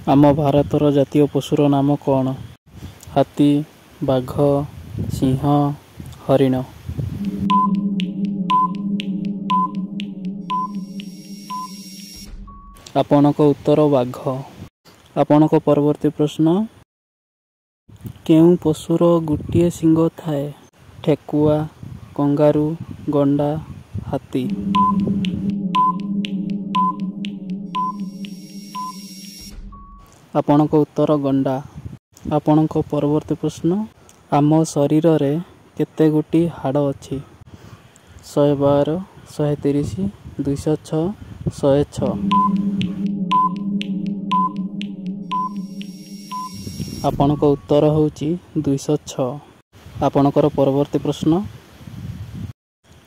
ଆମ ଭାରତର ଜାତୀୟ ପଶୁର ନାମ କ'ଣ? ହାତୀ, ବାଘ, ସିଂହ, ହରିଣ। ଆପଣଙ୍କ ଉତ୍ତର ବାଘ। ଆପଣଙ୍କ ପରବର୍ତ୍ତୀ ପ୍ରଶ୍ନ, କେଉଁ ପଶୁର ଗୋଟିଏ ଶିଙ୍ଗ ଥାଏ? ଠେକୁଆ, କଙ୍ଗାରୁ, ଗଣ୍ଡା, ହାତୀ। ଆପଣଙ୍କ ଉତ୍ତର ଗଣ୍ଡା। ଆପଣଙ୍କ ପରବର୍ତ୍ତୀ ପ୍ରଶ୍ନ, ଆମ ଶରୀରରେ କେତେ ଗୋଟି ହାଡ଼ ଅଛି? 112, 130, 206, 106। ଆପଣଙ୍କ ଉତ୍ତର ହେଉଛି 206। ଆପଣଙ୍କର ପରବର୍ତ୍ତୀ ପ୍ରଶ୍ନ,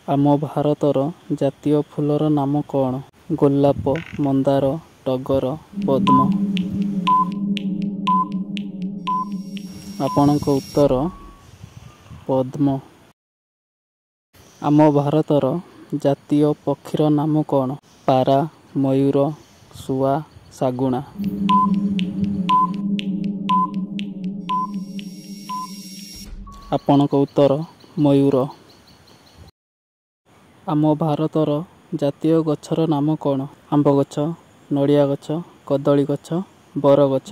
ଆମ ଭାରତର ଜାତୀୟ ଫୁଲର ନାମ କ'ଣ? ଗୋଲାପ, ମନ୍ଦାର, ଟଗର, ପଦ୍ମ। ଆପଣଙ୍କ ଉତ୍ତର ପଦ୍ମ। ଆମ ଭାରତର ଜାତୀୟ ପକ୍ଷୀର ନାମ କ'ଣ? ପାରା, ମୟୂର, ଶୁଆ, ଶାଗୁଣା। ଆପଣଙ୍କ ଉତ୍ତର ମୟୂର। ଆମ ଭାରତର ଜାତୀୟ ଗଛର ନାମ କ'ଣ? ଆମ୍ବ ଗଛ, ନଡ଼ିଆ ଗଛ, କଦଳୀ ଗଛ, ବରଗଛ।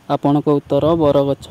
ଆପଣଙ୍କ ଉତ୍ତର ବରଗଛ।